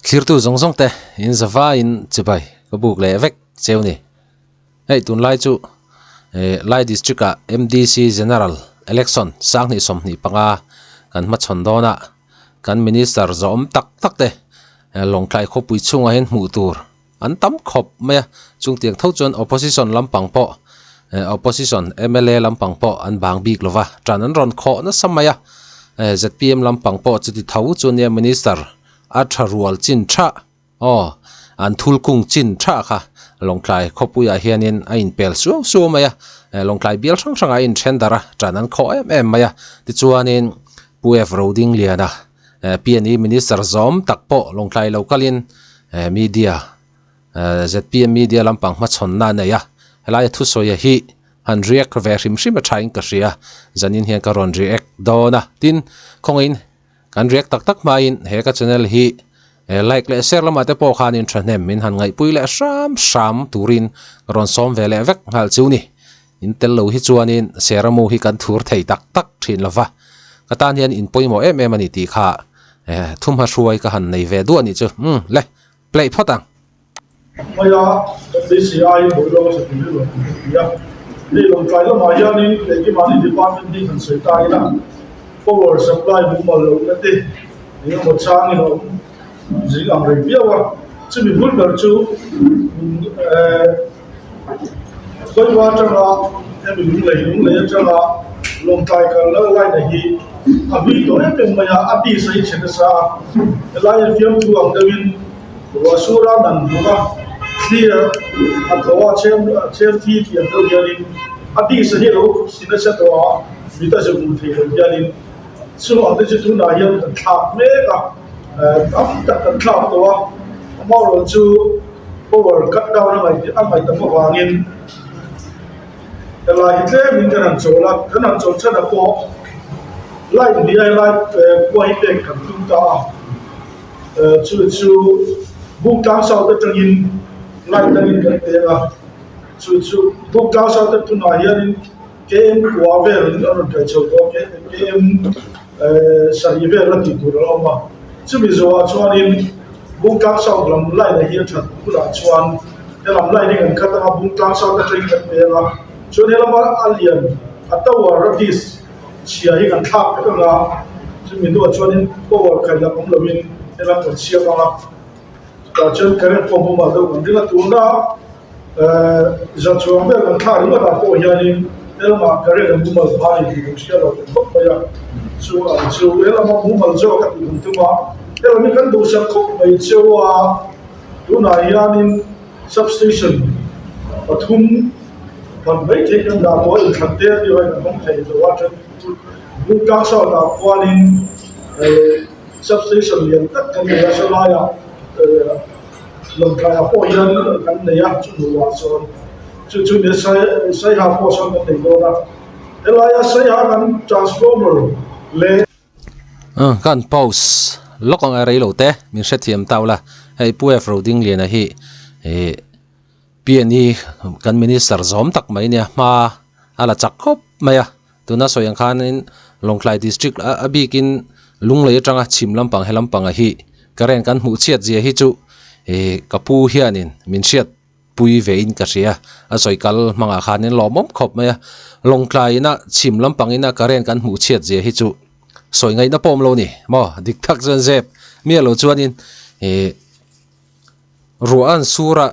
Thlirtu zawng zawng te in zava in chibai ka buk leh vek cheu ni. Hei tunlai chu eh Lai district ah MDC General Election sanghnih 25 kan hmachhawn dawn a, kan minister zawhawm tak tak te Lawngtlai khawpui chhungah hian hmuh tur an tam khawp mai a, chungtiang tho chuan opposition lampang pawh eh opposition mla lampang pawh an bang bik lo va, tan an rawn khawh nasa mai a, eh zpm lampang pawh chuti tho chu nia minister a tha rual chin tha aw an thul kung chin tha kha Lawngtlai khawpuiah hianin a inpel suau suau mai a, eh Lawngtlai bial hrang hrangah a inthen darh a, tan an khawh em em mai a, tichuanin Pu F Rodingliana eh PNE minister zawm tak pawh Lawngtlai lo kalin eh media eh zpm media lampang hmachhawnna a nei a, helai a thusawi hi han react ve hrim hrim a thain ka hria, zanin hian ka rawn react dawn a, tin khawngaihin kan react tak tak hmain he ka channel hi eh like leh share lamah te pawh khanin thahnem min han ngaihpui leh hram hram turin ka rawn sawm ve leh vek nghal chu ni. In tel lo hi chuanin Seramu hi kan thur thei tak tak thin lo va, ka tan hian in pawimawh em em a ni tih kha eh thumha hruai ka han nei ve duah a nih chu. Umm le, play phawt ang. Hmaia MBCI Bawilo a sawi rilru ang kan ti a, hei Lawngtlai lamah hianin Lehkimahni Department hi kan sawi ta ila, power supply mumal lohna te eng emaw changin a awm zing ang reng viau a, chumi bul ber chu eh. Sawiva atanga hemi lunglei lunglei atanga Lawngtlai kal lal laina hi a hlui tawh em em mai a, a tisa hi chhe nasa a, helai a fiamthu ang deuhin ruah sura nan buk a, thli a tho a chhem chhem thi tih ang deuh hianin a tisa hi a lo si nasa tawh a, mit a zep hmuh theih loh hianin chung ang te chu tunah hian kan thlak mek a, tam tak kan thlak tawh a, amaherawhchu. Power cut down a ngaih a ngaih tam avangin helai hi tlemin kan han chawl a, kan han chawl chhan ah pawh light ni a helai khua hi pek kan tum ta a, chu chu Bungtlang South atangin light dangin kan peng a, chu chu Bungtlang South a tunah hianin KM kua vel an rawn kai chho tawh a, KM sarih vel a tih tur a awm a, chumi zawhah chuanin Bungtlang South lam line ah hian that bulah chuan helam line hi kan cut anga Bungtlang South atangin kan peng a, chuan helama a lian a tower a disc chhia hi kan thlak vek anga chumi hnuah chuanin power khaih lam awm lovin helam kan siam anga chutah chuan current pawh hmumah deuh kan ring a, tuna ehh zan chhuang vel kan thlak ringawt ah pawh hianin helamah current an mumal phah a ni tih kan hria lo kan khawp mai a, chu ang chu helama mumal zawk a tih kan tum a. Helam hi kan duhsak khawp mai cheu a, tunah hianin substation pathum pan mai theih kan dah tawh a, inthlan te a tirah kan hawng thei lo a, then chu Bungtlang South ah khuanin eh substation lian tak kan nei a, sawlaiah eh Lawngtlaiah pawh hian kan nei a, chu hnuah chuan chu chu nia Saiha pawh sawn kan nei dawn a, helaia Saiha kan transformer leh. Kan pause lawk ang a rei lo te min hrethiam tau la hei Pu F Rodingliana hi ih PNE kan minister zawm tak mai nia hma a la chak khawp mai a tuna sawi ang khanin Lawngtlai district a bikin Lunglei atanga chhim lampang he lampanga hi current kan hmuh chhiat zia hi chu ih ka pu hianin min hriat pui ve in ka hria a sawi kal hmangah khanin lawmawm khawp mai a Lawngtlai ina chhim lampang ina current kan hmuh chhiat zia hi chu sawi ngaihna pawh awm lo ni maw dik tak chuan zep miah lo chuanin ih ruah an sur a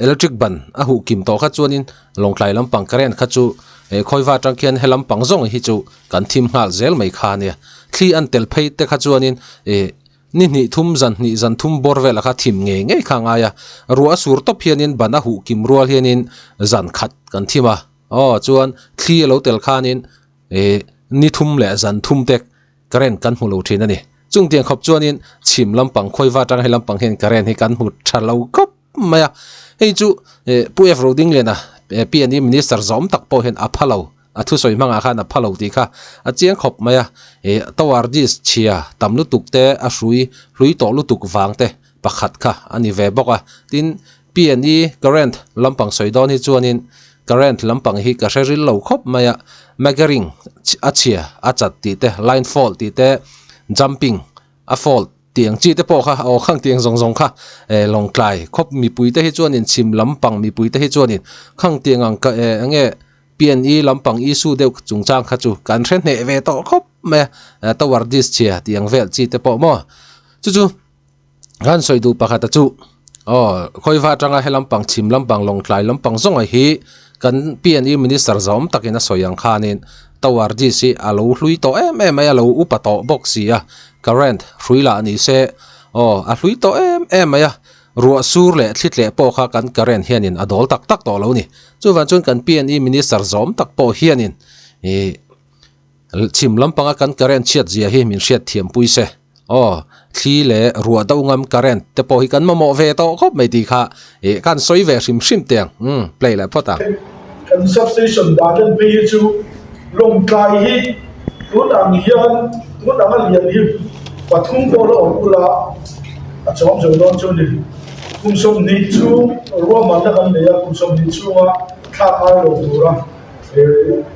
electric ban a huh kim tawh kha chuanin Lawngtlai lampang current kha chu eh khawiva atang khian he lampang zawng hi chu kan thim nghal zel mai kha ania thli an tel phei te kha chuanin ih. Ni hnih thum zan hnih zan thum bawr velah kha thim ngei ngei kha a ngai a, ruah a sur tawp hianin ban a huh kim rual hianin zan khat kan thim a, aw chuan thli a lo tel khanin ih ni thum leh zan thum te current kan hmu lo thin a ni. Chung tiang khawp chuanin chhim lampang khawiva atang he lampang hian current hi kan hmu tha lo khawp mai a, hei chu ih Pu F Rodingliana PNE Minister zawm tak pawh hian a pha lo. A thusawi hmangah khan a pha lo tih kha a chiang khawp mai a, ih tower dish chhia tam lutuk te a hrui hlui tawh lutuk vang te pakhat kha a ni ve bawk a, tin PNE current lampang sawi dawn hi chuanin current lampang hi ka hre ril lo khawp mai a, measuring a chhia a chat tih te line fault tih te jumping a fault. Tiang chi te pawh kha aw khang tiang zawng zawng kha eh Lawngtlai khawp mipui te hi chuanin chhim lampang mipui te hi chuanin khang tiang ang ka eh enge PNE lampang issue deuh chungchang kha chu kan hre hneh ve tawh khawp mai a tower dish chhia tih ang vel chi te pawh maw chu chu kan sawi duh pakhat a chu aw khawiva atanga he lampang chhim lampang Lawngtlai lampang zawnga hi kan PNE minister zawm takin a sawi ang khanin tower dish hi a lo hlui tawh em em mai a lo upa tawh bawk si a current hrui lah ni se aw a hlui tawh em em mai a ruah sur leh thli tleh pawh kha kan current hianin a dawl tak tak tawh lo ni chuvang chuan kan PNE minister zawm tak pawh hianin ih Chhim lampanga kan current chhiat zia hi min hriat thiam pui se. Aw, thli leh ruah do ngam current te pawh hi kan mamawh ve tawh khawp mai tih kha ih kan sawi ve hrim hrim teh ang. Umm, play leh phawt ang. Kan substation dan en phei hi chu Lawngtlai hi tun ang hian tun anga lian hi pathum pawh la awm ula a chawm zo dawn chu a ni. Kum 20 chhung ruahmanna kan nei a, kum 20 chhunga thlak ai lo tura.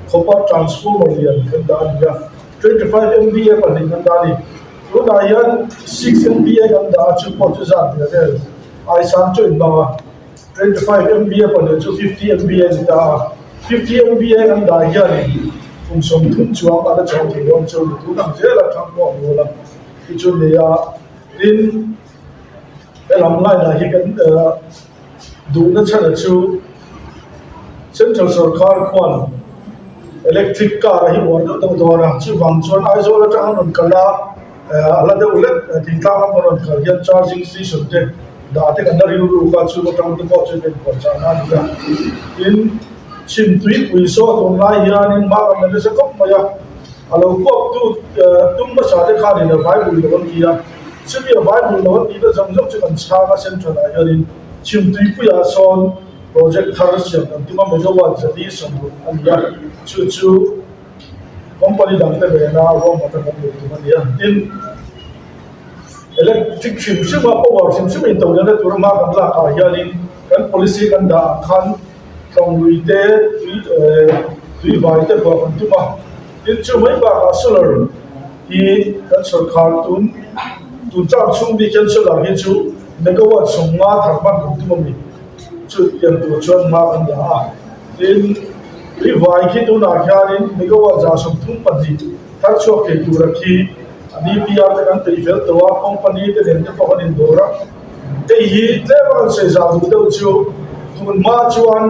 Khawpa transformer lian kan dah a ni a, 25 MVA pahnih kan dah a ni. Tunah hian 6 MVA kan dah a, chu pawh chu zat ve vel ai sang chu in bang a, 25 MVA pahnih chu 50 MVA a ni ta a, 50 MVA kan dah hianin kum 30 chuang a la chho thei dawn chu tun ang zela thang pawh a mual a, ti chu ni a, tin helam line ah hi kan Duhna chhana chu Central sorkar khuan electric car a hi uar deuh deuh dawn a, chuvang chuan Aizawl atanga rawn kal a, a la deuh hlek thingtlang lama rawn kal hian charging station te dah te kan la rilru kha chu atang te pawh chu kan inpuahchah na a ni a. Tin, chhim tuipui saw tunlai hianin hma kan la nasa khawp mai a, a lo kuap tu tum hmasa te khanin a vai bul lo an ti a. Chumi a vai bul lo an tihna zawng zawng chu kan chhang a central ah hianin chhim tuipuiah sawn project thar siam kan tum a megawatt zali 60 a ni a chu chu company dang te nena ruahmanna kan nei tum a ni a tin electric hrim hrim a power hrim hrim in to lehna tur a hma kan lak ah hianin kan policy kan dah ang khan tlawng lui te tui eh tui vai te buah kan tum a tin chu mai bakah solar hi kan sawrkhar tun tun chang chhung bik hian solar hi chu megawatt 50 thar hman kan tum a ni chu tiang tur chuan hma kan la a tin tui vai khi tunah hianin megawatt 132 thar chhuak thei tura khi a D_P_R te kan peih fel tawh a company te nen te pawh kan indawr a hei hi tlem a kan sawi zah duh deuh chu tun hma chuan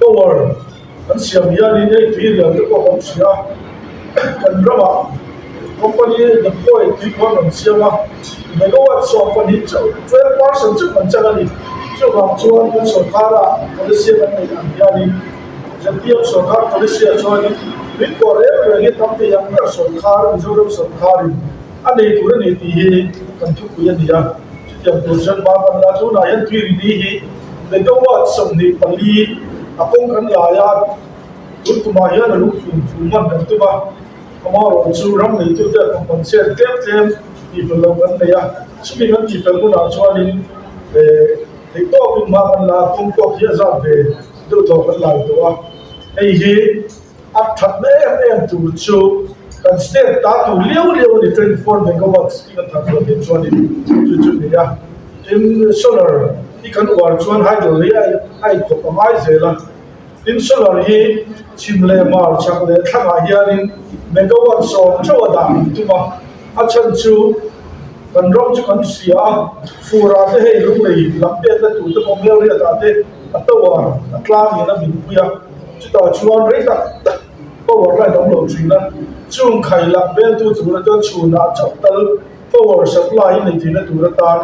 power. Kan siam hianin hei tui lian te pawh kan hria a, kan ramah company deploy tui pawh an rawn siam a, megawatt 12 chauh 12 percent chauh kan chang a ni. Chuvang chuan kan sorkara policy a kan neih ang hianin ZPM sorkar policy ah chuanin tui pawh reng reng hi tam thei ang ber sorkar Mizoram sorkarin a nei tur a ni tih hi kan thupui a ni a, chutiang tur chuan hma kan la tunah hian tui rini hi Megawatt 24 a kawng kan lai a, tun kumah hian a lungphum phum hman kan tum a, amaherawh chu ram neitute a compensate tlem tlem tihfel loh kan nei a, chumi kan tihfel hunah chuanin theihtawpin hma kan la a, kawng pawh khi a zat ve deuh tawh kan lai tawh a, hei hi a thatna em em tur chu kan state ta tur liau liau a ni 24 megawatts hi kan thar chhuah theih chuanin chu chu a ni a tin solar hi kan uar chuan hydel hi a inkhawp a ngai zel a tin solar hi chhim leh hmar chhak leh thlangah hianin megawatt 10 theuh a dah an tum a a chhan chu kan ram chu kan hria a fur ah te hei lunglei lam pekna tur te pawh hmelriat ah te a tower a tlangin a minpui a. Chutah chuan rei tak tak power line awm lo thin a, chung khai lak veltu tura chuan chhunah chauh tal power supply i nei theihna tur atan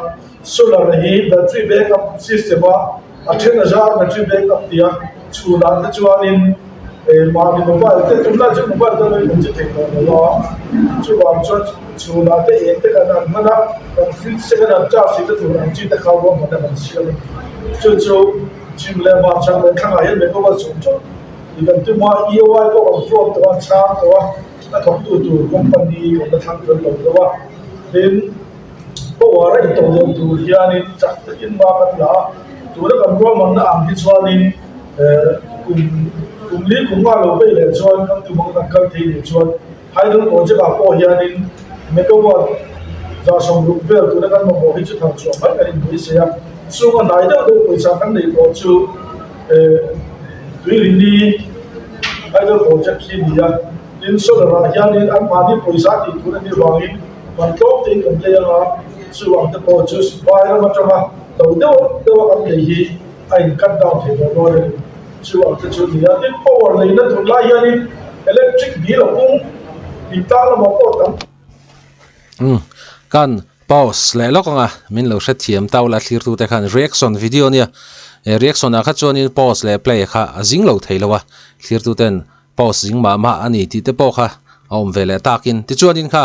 solar hi battery backup system a a then a zar battery backup tia chhunah te chuanin mahni mobile te tunlai chu mobile te lo in che thei tawh lo a, chuvang chuan chhunah te eng te kan han hman a, kan fridge te kan han charge theihna tur ang chi te kha ruahmanna kan siam a ni. Chu chu. Chhim leh hmar chhak leh thlangah hian megawatt chhung chauh tih kan tum a, EOI pawh kan float tawh a, chhang tawh a, a thawktu tur company kan la thlang fel lo deuh a, tin power a intawh deuh tur hianin chak takin hma kan la a, tuna kan ruahmanna ang hi chuanin eh kum kum li kum nga lo vei leh chuan kan tum ang kan kal thei nih chuan hydel project ah pawh hianin megawatt. 60 vel tuna kan mamawh hi chu thar chhuah mai kan inbuaisei a, chunga hnai deuh deuh pawisa kan neih pawh chu Tuirini Hydel Project hi a ni a, tin solar ah hianin anmahni pawisa tih tur a nih vangin man tlawm tein kan lei anga chu ang te pawh chu vai ram atanga to deuh deuh a kan lei hi a in cut down thei lo dawn a ni. Chu ang te chu a ni a, tin power leina tunlai hianin electric bill a pung tih tlang lamah pawh tam. Umm kan pause leh lawk anga min lo hrethiam tau la thlirtu te khan reaction video nia eh reaction ah kha chuanin pause leh play kha a zing lo thei lo a thlirtu ten pause zing mah mah a ni tih te pawh kha a awm ve leh takin tichuanin kha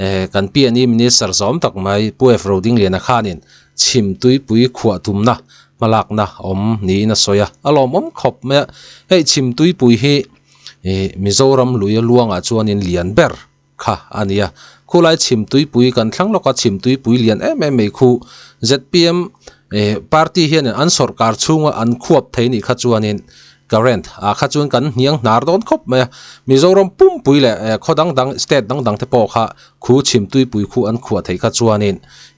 eh kan P&E minister zawm tak mai Pu F Rodingliana khanin chhim tuipui khuah tumna hmalakna awm niin a sawi a a lawmawm khawp mai a hei chhim tuipui hi ih Mizoram lui a luangah chuanin lian ber kha a ni a. Khulai chhim tuipui kan thlang lawk a, chhim tuipui lian em em mai khu zpm eh party hianin an sawrkar chhunga an khuap thei nih kha chuanin current ah kha chuan kan hniang hnar dawn khawp mai a. Mizoram pumpui leh eh khaw dang dang state dang dang te pawh kha khu chhim tuipui khu an khuah theih kha chuanin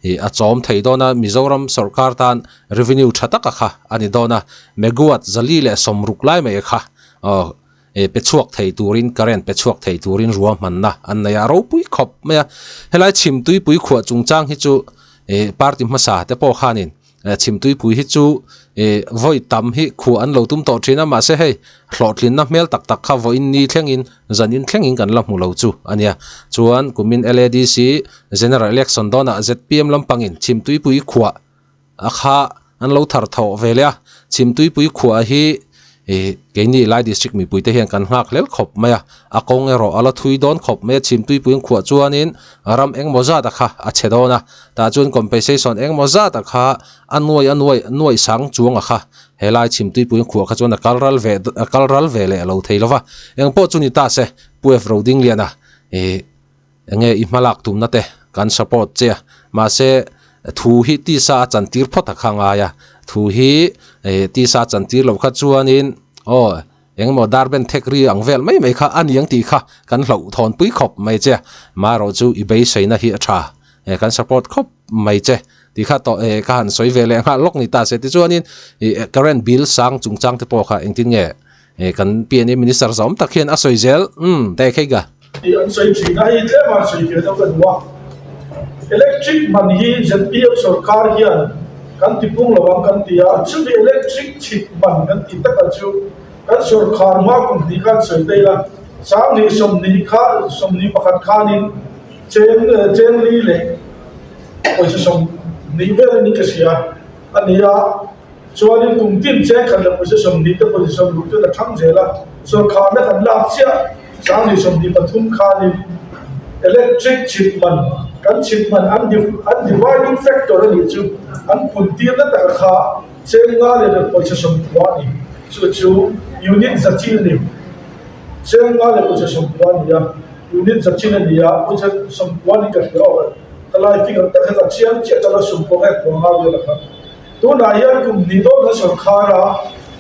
ih a chawm thei dawn a, Mizoram sawrkar tan revenue tha taka kha a ni dawn a, megawatt 160 lai mai kha aw. eh pe chhuak thei turin current pe chhuak thei turin ruahmanna an nei a ropui khawp mai a helai chhim tuipui khuah chungchang hi chu eh party hmasa te pawh khanin eh chhim tuipui hi chu eh vawi tam hi khuah an lo tum tawh thin a mahse hei hlawhtlinna hmel tak tak kha vawiin ni thlengin zanin thlengin kan la hmu lo chu a nia chuan kumin L_A_D_C general election dawnah Z_P_M lampangin chhim tuipui khuah A kha an lo thar thawh ve leh a, Chhimtuipui khuah hi ih keini Lai district mipuite hian kan nghak hlel khawp mai a, a kawng erawh a la thui dawn khawp mai a, Chhimtuipuiin khuah chuanin ram engmaw zat a kha a chhe dawn a, tah chuan compensation engmaw zat a kha a nuai a nuai nuai sang chuang a kha helai Chhimtuipuiin khuah kha chuan a kal ral ve a kal ral ve leh lo thei lo va, engpawh chu ni ta se Pu F Rodingliana ih. Enge i hmalak tumna te kan support che a, mahse thu hi tisa a chantir phawt a kha ngai a, thu hi tisa a chantir loh kha chuanin aw engemaw darben thek ri ang vel mai mai kha a niang tih kha kan hlauh thawnpui khawp mai che a, marawh chu i beiseina hi a tha kan support khawp mai che tih kha tawh ka han sawi ve leh nghal lawk ni ta se tichuanin current bill sang chungchang te pawh kha engtin nge kan P&E minister zawm tak hian a sawi zel umm te khei ka. Tih an sawi thin a, hei tlem a sawi ve deuh ka duh a. Electric man hi zpm sorkar hian kan ti pung lo ang kan ti a, chumi electric chhit man kan tih takah chu kan sorkar hma kum hnih khan sawi ta ila, 20 20 kha 21 khanin cheng cheng li leh pawisa 20 vel a ni ka hria a ni a. Chuanin kum tin cheng khat leh pawisa 20 te pawisa 60 te la thang zel a, sawrkharna kan lak chiah 2023 khanin electric chhit man kan chhit man an an dividing factor a nih chu an pun tirna taka kha cheng nga leh leh pawisa 90 a ni. Chu chu unit za chin a ni. Cheng nga leh pawisa 90 a ni a, unit za chin a ni a, pawisa 90 ni ka hria awh ka lai figure tak kha ka chiang chiah ta lo 90 nge kua nga vel a kha. Tunah hian kum hnih dawn kan sawrkhar a,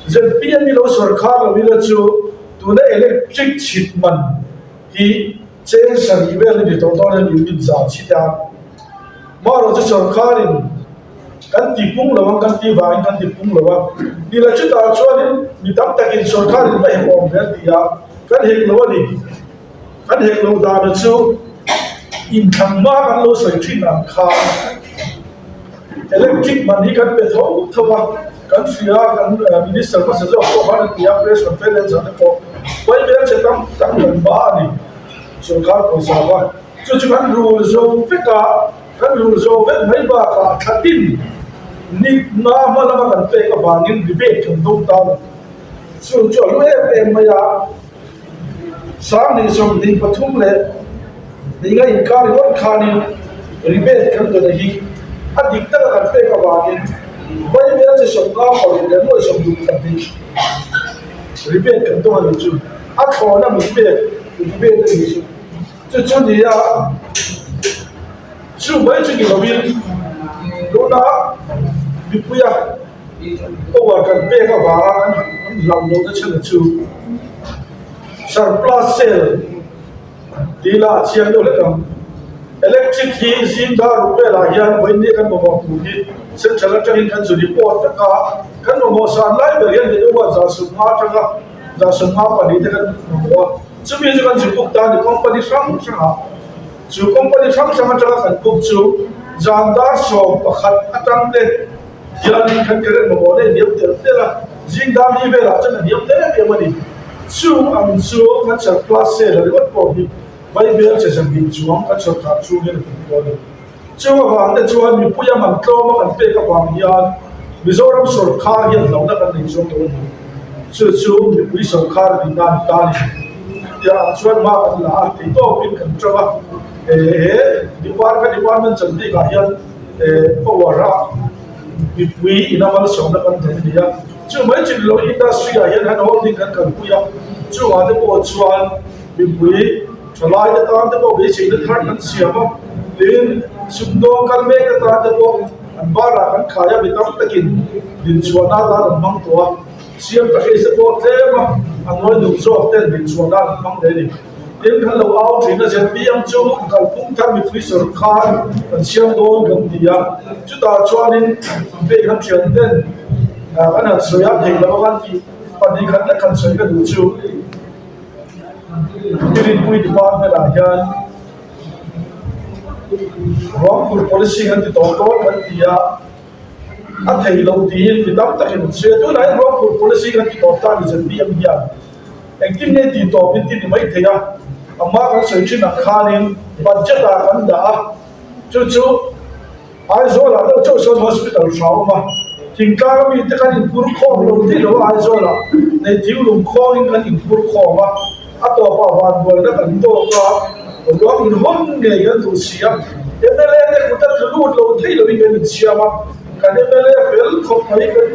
zpm hi lo sawrkhar lo ila chu tuna electric chhit man hi cheng sarih vel a ni tawh dawn a ni unit za chhit a. Marawh chu sawrkharin kan ti pung lo ang kan tih vangin kan ti pung lo a, ni la chutah chuanin mi tam takin sawrkharin va hek awm ve an ti a, kan hek lo a ni. Kan hek lo dana chu inthlan hma kan lo sawi thin ang kha. Electric man hi kan pe tho tho a, kan hria a, kan Minister hmasa zawk pawh khan a ti a, press conference ah te pawh vaibel che tam tak kan hma a ni, sorkar pawisa kha. Chu chu kan rul zo vek a, kan rul zo vek mai bakah thla tin ni nga hma lama kan pek avangin rebate kan dawng ta lo. Chu chu a hlu em em mai a. 2023 leh ninga inkar ringawt khanin rebate kan dawna hi a dik taka kan pek avangin vaibel chi 56 leh nuai 62 rebate kan dawng a nih chu a thlawhna min pek rebate a nih chu chu chu ni a chu mai chu ni lovin tuna mipuia power kan pek avanga an hlauh lohna chhan chu surplus sale tih lah a chiang deuh hlek ang. Electric hi zing dar ruk velah hian vawiin kan mamawh tur hi central atangin kan zu report vek a, kan mamawh san lai ber hian megawatt 150 atanga 54 te kan mamawh a, chumi chu kan zu book ta a ni company hrang hrangah. Chu company hrang hrang atanga kan book chu zan dar 11 atang te hianin kan current mamawh na inhniam telh telh a, zing dar ni velah chuan a hniam ta em em a ni. Chung ang chu kan surplus sale a ringawt pawh hi Vaibel che 200 chuang kan sawrkar chhung hian a tum dawn a ni. Chung avang te chuan mipui a man tlawm a kan pek avang hian Mizoram sawrkar hian hlauhna kan nei chuang lo a ni. Chu chu mipui sawrkar a nih nan ta a ni. Chutiang ang chuan hma kan la a, theihtawpin kan tang a, he department department chan bikah hian power a mipui ina malsawmna kan dawn a ni a. Chu mai chin lo industry ah hian hand holding kan kalpui a, chungah te pawh chuan Mipui thalai te tan te pawh beiseina thar kan siam a, tin sumdawng kal mek te tan te pawh an barah kan khai a, mi tam takin dinchhuahna atan an hmang tawh a, siam ta hei se pawh tlem a, a nawi duh zawk ten dinchhuahna an hmang leh a ni. Tin kan lo au thin a, ZPM chu kalphung thar mipui sawrkar kan siam dawn kan ti a, chutah chuanin hei kan thian ten kan han sawi a, theih loh a kan tih pahnih khat lek han sawi ka duh chu. Rinpui department ah hian ruangpur policy an ti tawh dawn kan ti a, a thei lo tiin mi tam takin an sawi a, tunah hian ruangpur policy kan ti tawp ta a ni ZPM hian engtin nge tih tawp in ti ni mai thei a, a hma kan sawi thin ang khanin budget ah kan dah a, chu chu. Aizawlah deuh chauh sawn hospital tha a awm a, thingtlang a mite kan inphur khawm lo tih lo a Aizawlah nei thing lung khawngin kan inphur khawm a, a tawpah vanbuaina kan tawk a, ruang inhawn ngei kan duh si a, mla te kut a tlu lut lo thei loin kan insiam a, kan mla fel khawp mai kan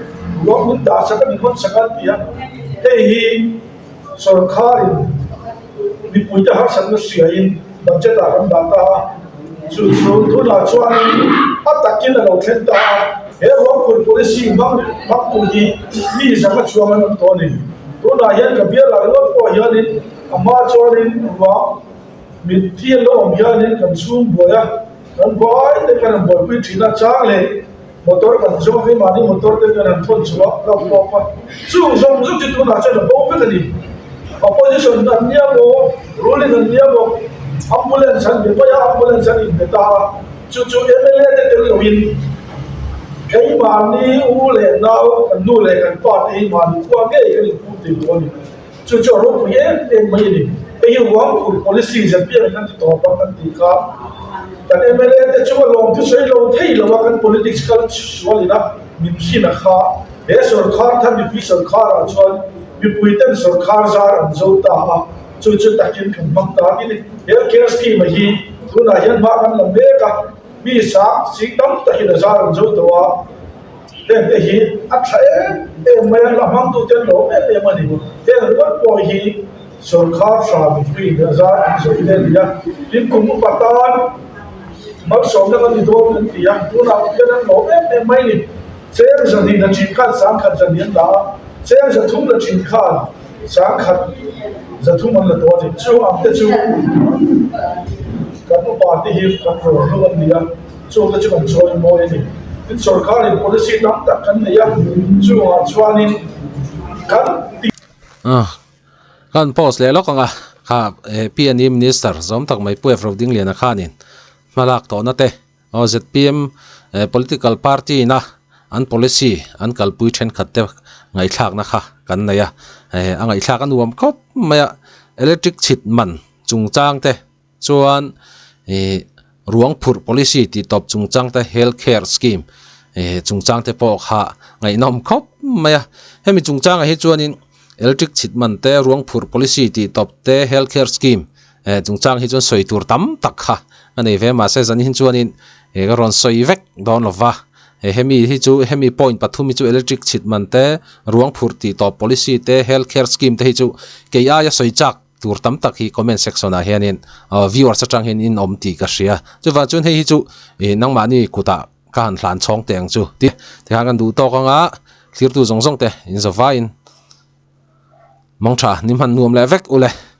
ruang min dah sak a min hawn sak a an ti a, hei hi. Sawrkharin mipuite harsatna hriain budget ah kan dah ta a, chu chu tunah chuanin a takin a lo thleng ta a, he ruangpui policy hmang hmangtu hi mi zanga chuang an awm tawh a ni. Tunah hian ka bial ah ringawt pawh hianin a hma chuanin ruang mitthi an lo awm hianin kan chhung buai a, kan vai te kan han buaipui thin a chang leh. Motor kan zawng hi mahni motor te kan han thawn chhuah a hlauh tawp a, chung zawng zawng chu tunah chuan a bo vek a ni. Opposition an nia maw, ruling an nia maw, ambulance an be mai a, ambulance an inbe ta a, chu chu mla te tel loin keimahni u leh nau, kan nu leh kan pa te hi mahni khua ngei kan inpum thei tawh a ni. Chu chu a ropui em em mai a ni. Hei hi Ruangphur policy zirtir an ti tawp ang kan tih kha. Kan mla te chu a lawm thusawi lo thei lo a, kan politics kal sual ina min hrin a kha. He sawrkhar thar mipui sawrkhar ah chuan mipui ten sawrkhar zar an zo ta a, chu chu takin kan hmang ta a ni. Health care scheme hi tunah hian hma kan la mek a, mi sang sing tam takin a zar an zo tawh a. Heng te hi a tha em em mai a, la hmangtute an lo awm em em a ni. Heng ringawt pawh hi sawrkhar hra mipui in a zar an zawih hle a ni a, tin kum upa tan malsawmna kan ni dawn kan ti a, tunah hian an lo awm em em mai a ni. Cheng 200 la thin khan 10,000 200 an la a, cheng 300 la thin khan 10,000 300 an la tawh a ni. Chu ang te chu kan upa te hi kan rawn hlauh a ni a. Chungte chu kan chawi mawi a ni. Tin sorkarin policy tam tak kan nei a, chungah chuanin kan ti. Kan post leh lawk ang a, kha PNE Minister zawm tak mai Pu F Rodingliana khanin hmalak tawhna te aw zpm political party ina an policy an kalpui thenkhat te ngaihthlakna kha kan nei a, a ngaihthlak a nuam khawp mai a, electric chhit man chungchang te. Chuan ih ruang phurh policy tih tawp chungchang te health care scheme ih chungchang te pawh kha ngaihnawm khawp mai a. Hemi chungchangah hi chuanin electric chhit man te ruang phurh policy tih tawp te health care scheme eh chungchang hi chuan sawi tur tam tak kha a nei ve mahse zanin chuanin ih ka rawn sawi vek dawn lo va. Hemi hi chu hemi point pathum hi chu electric chhit man te ruang phurh tih tawp policy te health care scheme te hi chu kei aia sawi chak tur tam tak hi comment section ah hianin viewers atang hian in awm tih ka hria chuvang chuan hei hi chu ih nangmahni kutah ka han hlan chhawng teh ang chu ti tikhan kan duh tawk anga thirtu zawng zawng te in za vaiin mawngtha ni hman nuam leh vek ule.